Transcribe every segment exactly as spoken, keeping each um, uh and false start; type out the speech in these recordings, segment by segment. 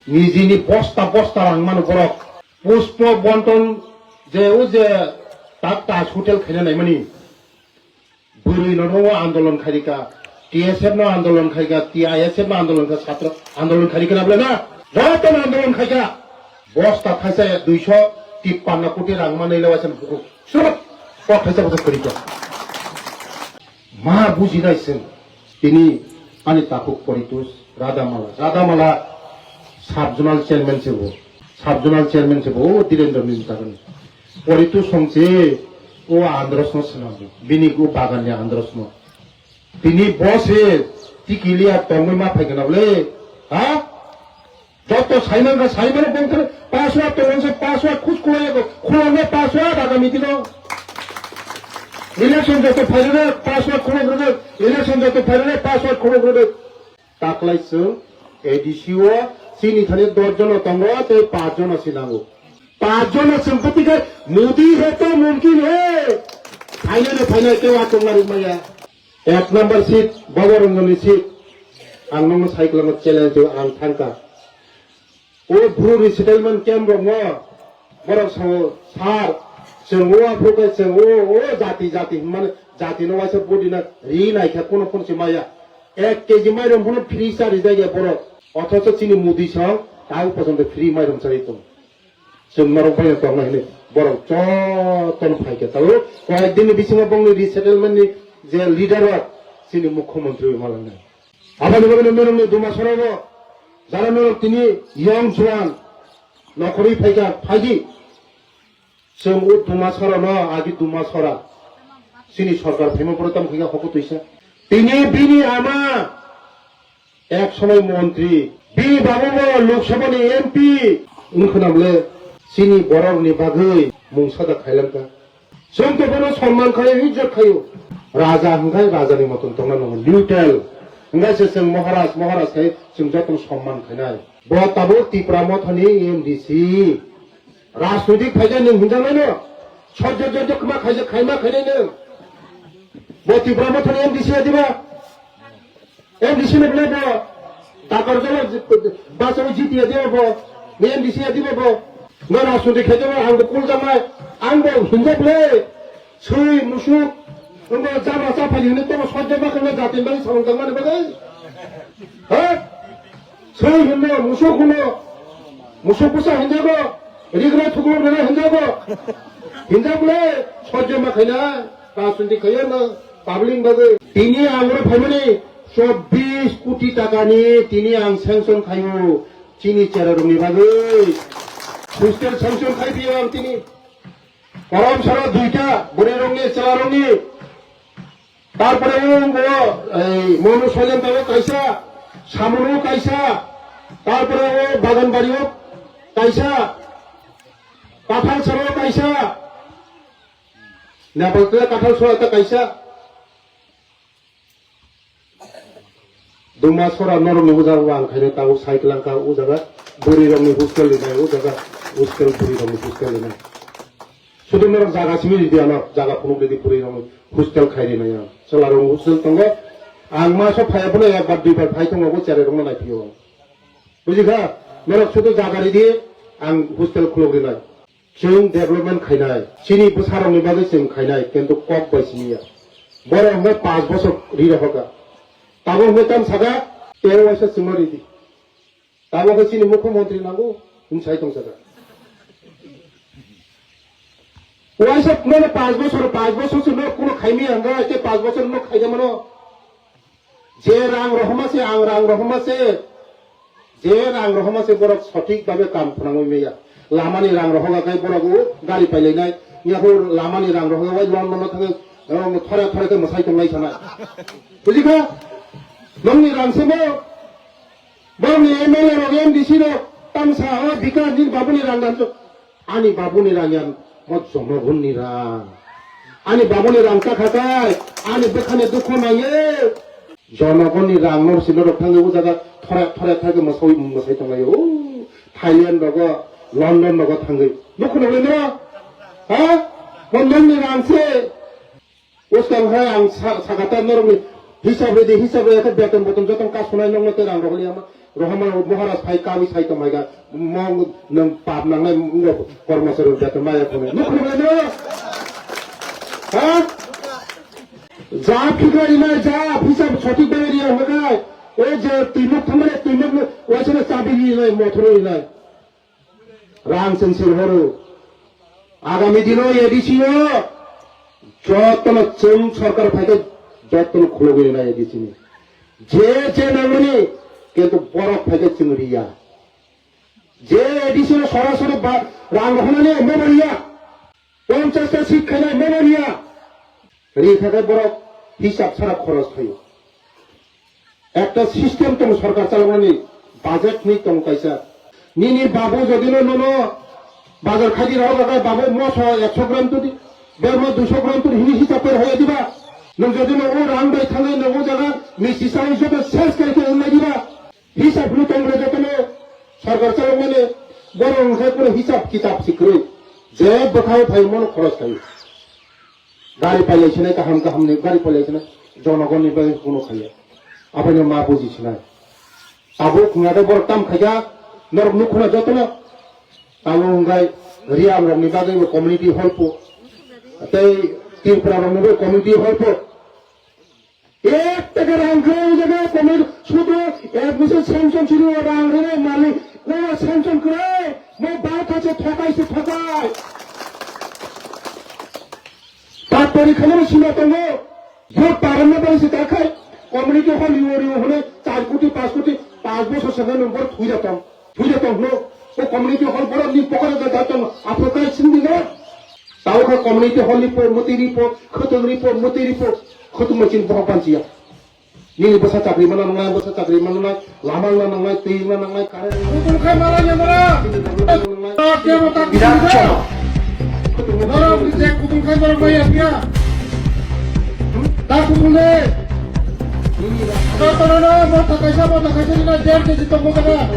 Nijini bosta bosta rang mano borok. Pushpo Bonton je o je tak Taj Hotel khaina naimani. Bwrwi no ro andolon khairika, T S F no andolon khairika, T I S F no andolon kha, satro andolon khairika na bole na? Joto no andolon khairika. Bosta thaisa duiso tippanno koti rang manwi lewaisa buku. Srok. Kok thaisa bwsa khairika. Ma bujinai chwng. Tini ani takhuk Poritus Radhamala. Radhamala sub-zonal chairman se bo. Sub-zonal chairman se bo, o Dhirendra ni mchakani. Poritus song se o Andros no swnam bo. Bini o bagan ni Andros no. Tini bo se tiki liya tongwi ma phai kana bole. Ha? Joto saimang ka saimang bongkar password to wangsa password khus khulai ko khulai password agami dino. Election joto phairere password khulai rede. Election joto phairere password khulai rede. Taklai chwng A D C o chini thani dos jono tongo tei paanch jono sinango. Paanch jono chwng phatikhe Modi hai to mumkin hai. Phainai no phainai tei wa tongna rwmaya. Ek number seat, Babu Ranjani seat. Ang nungno cycle no challenge o ang thangka. O Bru resettlement camp rok no, borok sao, "Sir, chwng o aphuru khe chwng o, o jati, jati," hwnmani jati no waisa body na ri nai khe kono phone se maya. Ek K G mairum phano free cha rijak ya borok. Othocho chini Modi song, tao pojonto free mairum chai tong. Chwng norok bai tongna hini borok jotono phai khe tao koyek din ni bisingo bongni resettlement ni je leader rok chini mukhyamantri bai malangnai. Aboni bagwi norokni Dumasora bo jara norok tini young juan nokhorwi phaikha phaidi. Chwng o Dumasora no agi Dumasora chini sorkar phaima pore tamo khaikha hoko twisa. Tini bini ama ek somoi montri, bini babu bo Lok Sabha ni M P wngkhwna bole chini borok ni bagwi mungsa da khailangkha. Chwng to bono sonman khaio, ijjot khaio. Raja hwnkhe rajani moton tongna nango, neutral. Hwnkhe se chwng Maharaj, Maharaj khai chwng jotono sonman khainai. Bo tabuk Tipra Mothani M D C. Rajnoitik phaikhe nwng hinjaknaino? Sojjo jojjo khma khaijak khaima khainai nwng? Bo Tipra Mothani M D C ya diba? M D C ni bwlai bo. Takarjala basa o G T ya diba bo. Ni M D C ya diba bo. No rajniti khaito ang bo kul jamai. Ang bo hinjak le. Sui musuk. Ang bo jama cha phali hini to sojjo ma khana jati bari samung tang mani bagai. Ha? Sui hinno musuk hinno. Musuk busa hinjago. Rigre thuklo rena hinjago. Hinjak le. Sojjo ma khaina. Rajniti khayo no. Public bagwi tini ang oro phaimani chobbish koti taka ni tini ang sanction khaio chini chera rok ni bagwi. Hostel sanction khai phio ang tini. Korom sara duita bwrwi rok ni chwla rok ni. Tarpore o bo ei Monu Soilen tao kaisa, Samunu kaisa, tarpore o Baganbari o kaisa, Kathal sara o kaisa. Nepal tei Kathal sara ta kaisa. Duma sora norok ni ujaga ang khaina tabuk cycle ang ka ujaga bwrwi rok ni hostel ni nai ujaga hostel bwrwi rok ni hostel ni nai. Sudu norok jaga simi ridi ano jaga phunuk ridi bwrwi rok ni hostel khai ri nai ang. Chwla rok hostel tongo ang maso phai abono ekbar duibar phai tongo bo cherai rok no nai phio. Bujikha norok sudu jaga ridi ang hostel khuluk ri nai. Chwng development khainai, chini bwsarokni bagwi chwng khainai, kintu kok bai simi ya. Borok hwnkhe panch bochor ri rohorkha. Tabuk hwnkhe tamo saka, tero waisa chwngno ridi. Tabuk hwnkhe chini mukhyamantri nango, hwn sai tong saka. Waisa mane panch bochor, panch bochor se nok kuno khaimaya hwnkhe, tei panch bochor nok khaida mano. Je rang rohorma se, ang rang rohorma se, je rang rohorma se borok sothik babe kam phwnangwi maya. Lamani rang rohoga khe borok o gari pailainai, yakho lamani rang rohoga wai London no thangwi, o thore thore khe mwsai tonglai sanai. Bujikha? Nongni rang se mo, borokni M L A rok, M D C rok, tamsa o Bikas ni babuni rang dan. Ani babuni rang ya mo jonogonni rang. Ani babuni rang ta khakai, ani bwkhani dukhu nangye. Jonogonni rang nor silo rok thangwi o jaga thore thore thangwi mwsai mwsai tonglaio. O Thailand rogo, London rogo thangwi. Dukhu nanglaino? Ha? Mo nongni rang se. Uskang hai ang sa-, sakata norokni hisab redi, hisab redi khe beton boton jotong kasunai nokno tei rang rok liya ma. Rohoma Maharaj phai kawi sai tongmai ga, mong nwng pap nangnai, wngbo kormosari beton maya khone. Nukhung bai no? Ha? Ja phikra rinai, ja hisab sothik bai riya hwnkhai. O je twimuk thangmani twimuk no, waisano chabi rinai, mothoro rinai. Rang chwng sir horo. Agami dino A D C o jotono chwng sorkar phaikhe jotono khulogwi rinai A D C ni. Je je nangmani kintu borok phaikhe chwng riya. Je A D C no sorasori ba-, rang rohornani mabo riya. Ponchash ta seat khainai mabo riya. Ri khaikhe borok hisab sara khoros khaio. Ekta system tong sorkar chaloknani, budget ni tong kaisa. Nini babu jodi no nono bazar khaidi rao jaga babu moso ekso gram tudi, berma duiso gram tudi hini hisab khe hoya diba? Nwng jodi no o rang bai thangwi nwng o jaga misi sai joto ses kai khe wngnai diba? Hisab hwnwi tong le joto no sorkar chalokmani borok wngkhe kunu hisab kitab si kwrwi. Je bwkhao phai mono khoros khai. Gari pailai sinai kaham kaham ni gari pailai sinai jonogoni bagwi kuno khaiya. Aboni ma buji sinai. Tabuk wngkha de borok tam khaikha norok nukhuna jotono. Tabuk wngkha Riang rokni bagwi bo community hall po. Tei Tripura rokni bo community hall po. Ek taka rang khe o jaga community sudu admission sanction sini rang rwnai malik. O sanction kwrwi mo ba thacha thokai se thokai. Patpari khanani sima tongo. Vote paranna bai se takhai. Community hall yo rio hone char koti, panch koti, panch bosor saka nung bor thuida tong. Thuida tong no. O community hall bor ni pokora da da tong. Apro kai sindi no. Tao kha community hall ni po, muti ni po, khutung ni po, muti ni po. Khutung machin bohok panchiya. Nini bwsa chakri mana nangnai, bwsa chakri mana nangnai, lama wngna nangnai, twi wngna nangnai, current wngna nangnai. Kutung khai mala ya nara. Tamo tak bidak chama. Nara bisi kutung khai mala ya pia. Tak kutung le. Nini bwsa. Nara nara, mata kaisa, mata kaisa, nina jer ke jitong mata.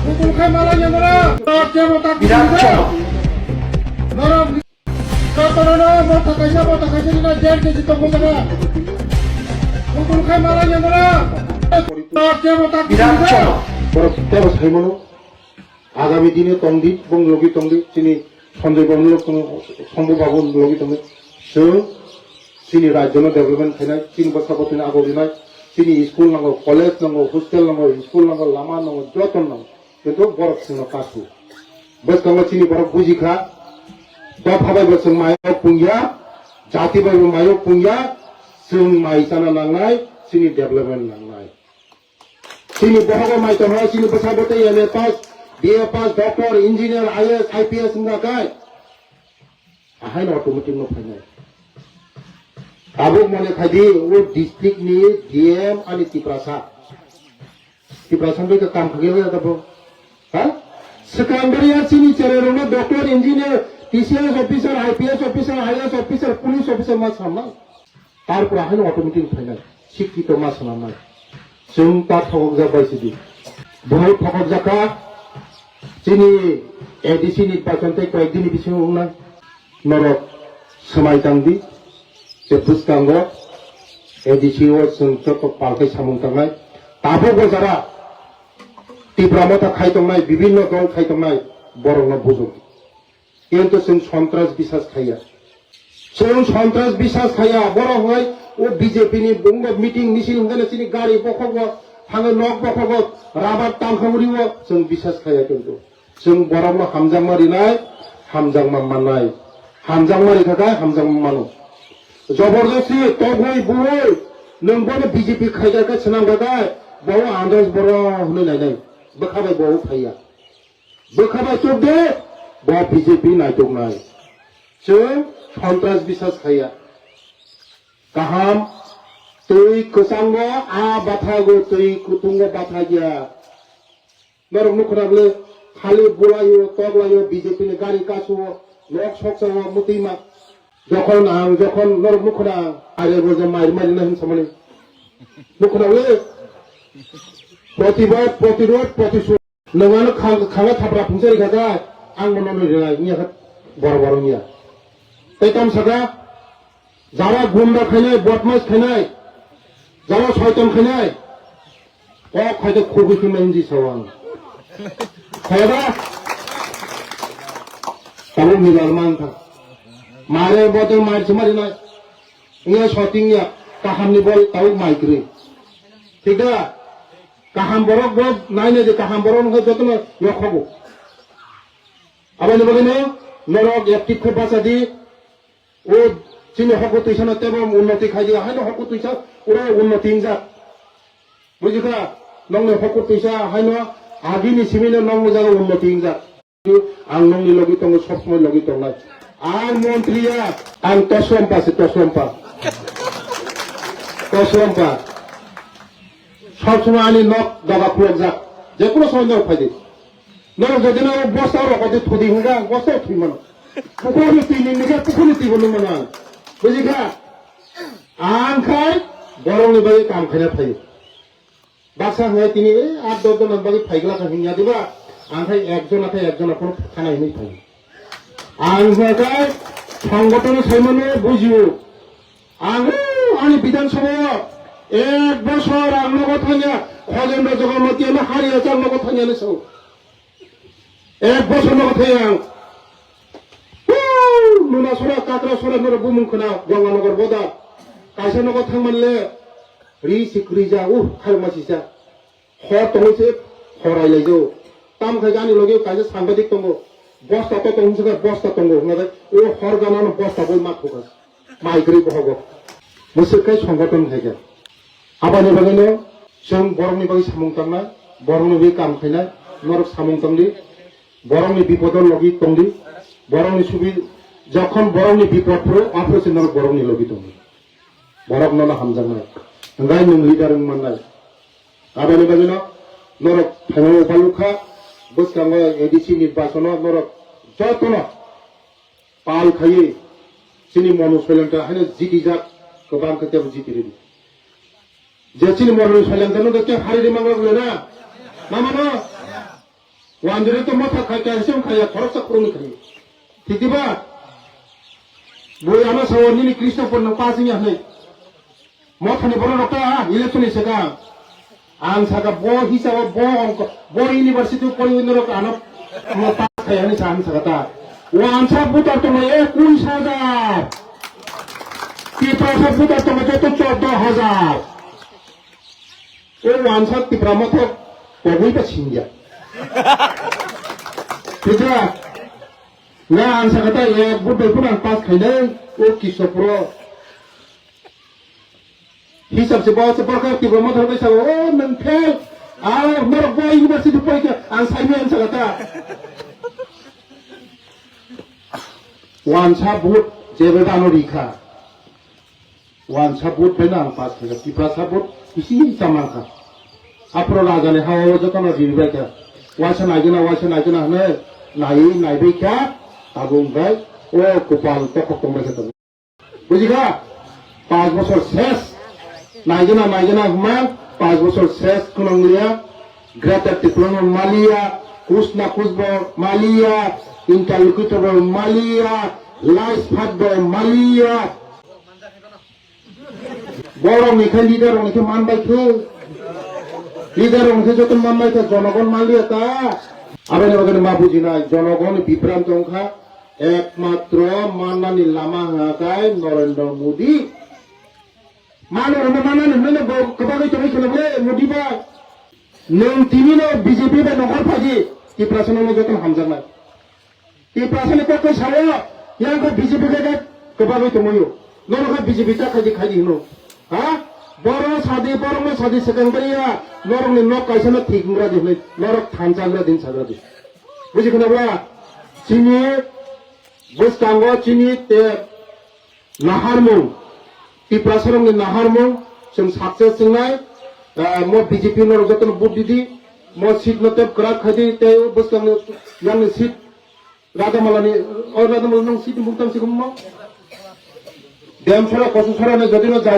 Kutung khai mala ya nara. Tamo tak bidak chama. Nara Jotono no motha kaisa motha kaisa nina dead keji tongo jaga. Kutung khai mala nyamara. Bidat chama. Borok tebo saimano. Agami dine tongdi, bong logi tongdi, chini Sanjay Babu log tongo, Shambhu Babu logi tongo. Chwng chini rajyono development khainai, chini bwsa bwtwini ago rinai, chini school nango, college nango, hostel nango, school nango, lama nango, joto nango. Kintu borok chwngno kasu. Bwskango chini borok buji kha, dopha bai bo chwng mayok pungya, jati bai bo mayok pungya, chwng mai chana nangnai, chini development nangnai. Chini bohogo mai tongo, chini bwsa bwtwi M A pass, B A pass, doctor, engineer, I A S, I P S wngna kai. Ahaino automatic no phainai. Tabuk mone khaidi o district ni D M ani Tiprasa. Tiprasa bai ka kam khagel ya tabo. Ha? Secondary ya chini chere rongno doctor, engineer, T C S officer, I P S officer, I A S officer, police officer ma samnai. Tarpor ahaino automatic phainai, sikkito ma swnamnai. Chwng ta thokokjak bai sidi. Bohai thokokjak kha, chini A D C nirbachon tei koyek dini bisingo wngnai. Norok swmai tangdi, tei bwskango A D C o chwng joto pal khe samung tangnai. Tabukbo jara Tipra Motha khai tongnai, bibinno dol khai tongnai, borokno bujok. Kintu chwng sontras bisas khaiya. Chwng sontras bisas khaiya. Borok hwnwi o B J P ni bungbo meeting misil hwnkheno chini gari bokhokbo thangwi nok bokhokbo rabar tangkha uriwo chwng bisas khaiya kintu. Chwng borokno hamjakma rinai, hamjakma mannai. Hamjakma rikha khe hamjakma mano. Jobordosti togwi buwi nwng bono B J P khaikha khe swnamkha khe bo andros borok hwnwi nainai. Bwkha bai bo phaiya. Bwkha bai chuk de, bo B J P naituknai. Chwng sontras bisas khaiya. Kaham, twi kwchango a bathago, twi kutungo bathagia. Norok nukhuna bwle khali bulaio, toglaio, B J P ni gari kachuo, nok sokchao, mwtwi ma. Jokhon ang, jokhon norok nukhuna ang, are bo je mari mari na hin samani. Nukhuna bwle protibad, protirod, protisod. Nwng ano khang-, khanga thapra phungsa rikha kha, ang bo nono rinai, wngya kha boro boro wngya. Tei tamo sakha, jara gunda khainai, bodmais khainai, jara soitan khainai, O khaito khugui khima hinji sao ang. Khaiba? Tabuk milal man tha. Mare bote mar chumari na. Inga shooting ya. Kaham ni bol tabuk mai kri. Thik da? Kaham borok bo nai nai de kaham borok no jotono yokhogo. Aboni bagwi no norok active khe bacha di. O chini hokhu twisa no tebo unnoti khai di. Haino hokhu twisa ura unnoti ingjak. Bujikha? Nongni hokhu twisa haino agini simino nongni jaga unnoti ingjak. Ang nongni logi tongo, sob somoi logi tongnai. Ang montri ya, ang tosom pa se, tosom pa. Tosom pa. Sob somoi ani nok doga khulokjak. Jekunu somoi norok phaidi. Norok jodi no bosta rok odi thudi hinga bosta thwi mano. Pukhuri twi ni nige pukhuri twi bono mano. Bujikha? Ang khai borok ni bagwi kam khaina phaio. Baksa hwnwi tini, eh, aat dos jona bagwi phaigla kha hwnya diba? Ang khai ekjona khai ekjona phano thana hwnwi phaio. Ang hwnka songgoton saimano bujio. Ang, oh, ani Bidhan Sabha o ek bosor ang nogo thangya, Khogendo Jogomati ano hari achar nogo thangya ni sao. Ek bosor nogo thangya ang. Huu, Luna sora, Kakra sora, norok bumung khna, Ganga Nagar boda. Kaisa nogo thangman le, ri sikri ja, uh, khaima sisa. Hor tongwi se horai lai jao. Tam khai ani loge kaisa sangbadik tongo. Bosta to tong se bosta tongo. Hwnba o hor gana no bosta boi ma thuka. Mai kwrwi bohogo. Mwswk khai songgoton khai khe. Aboni bagwi no chwng borok ni bagwi samung tangnai, borok ni bagwi kam khainai, norok samung tangdi. Borok ni bipod o logi tongdi. Borok ni subi jokhon borok ni bipod phuru aphuru se norok borok ni logi tongdi. Borok nono hamjaknai. Hwnkhai nwng leader wng mannai. Aboni bagwino norok phaima upalukha, bwskango A D C nirbachono norok jotono pal khaiwi chini Monu Soilanta haino jitijak, kwbang khe tebo jiti rwdi. Je chini Monu Soilanta no khe hari ri manglak le na? Mama no? Wanjwiri to motha khai kaisa wng khaiya, khoroksa khoroknwi khai. Thik diba? Bui ano sao nini Krishnapur no pass wngya hwnwi. Mothani borok rok ta election ni swkang. Ang saka bo hisabo bo ongko, bo university poriwi norok ano mo pass khai hwnwi sa ang saka ta. Wansa butar tongma ekush hajar. Tiprasa butar tongma joto chordo hajar. O wansa Tipra Motha kogwi ba singya. Thikra, na ang saka ta ek vote bai phano ang pass khainai o Kishopro. Hisab se bo se borok Tipra Motha bai sabo, "O nwng fail, a norok bo university porikha ang saimai ang saka ta." Wansa vote jebe dano rikha. Wansa vote bai no ang pass khaikha, Tiprasa vote bisi chamang kha. Aphuru raja ni ha o joto no ribai kha. Waisa naigwna, waisa naigwna hwnwi naiwi naibai kha, tabuk bai o kopal tokhok tongbai kha tabuk. Bujikha? Panch bosor ses. Naigwna, naigwna hwnma, panch bosor ses khwnang liya. Greater Tipraland maliya, Kusna Kusbo maliya, Interlocutor bo maliya, Lice Phat bo maliya. Borok ni khe leader rok ni khe man bai khe. Leader rok ni khe joto man bai khe jonogon man liya ta. Aboni bagwi ma bujinai jonogon ni bibranto wngkha ekmatro mannani lama hwnka khe Narendra Modi. Mano rwma manani hwnwi bo kwbagwi tongwi khwlwkle Modi ba. Nwng tini no B J P bai nohor phaidi Tiprasa no joto hamjaknai. Tiprasani kok khe sao, yang khe B J P khe khe kwbagwi tongwio. Norok khe B J P ta khaidi khaidi hino. Ha? Boro sadi, borokno sadi swkang bariya, norokni nok kaisano thik wngra di hwnwi, norok thansa wngra di, sagra di. Buji khna ba? Chini bwskango chini te naharmung, Tiprasarokni naharmung, chwng success wngnai, eh, mo B J P norok jotono vote didi, mo seat no tep kwrak khaidi, tei bwskangni yangni seat Radamalani, o Radamala nung siti muktam si kummo. Dem sora kosu sora ne jodi no jai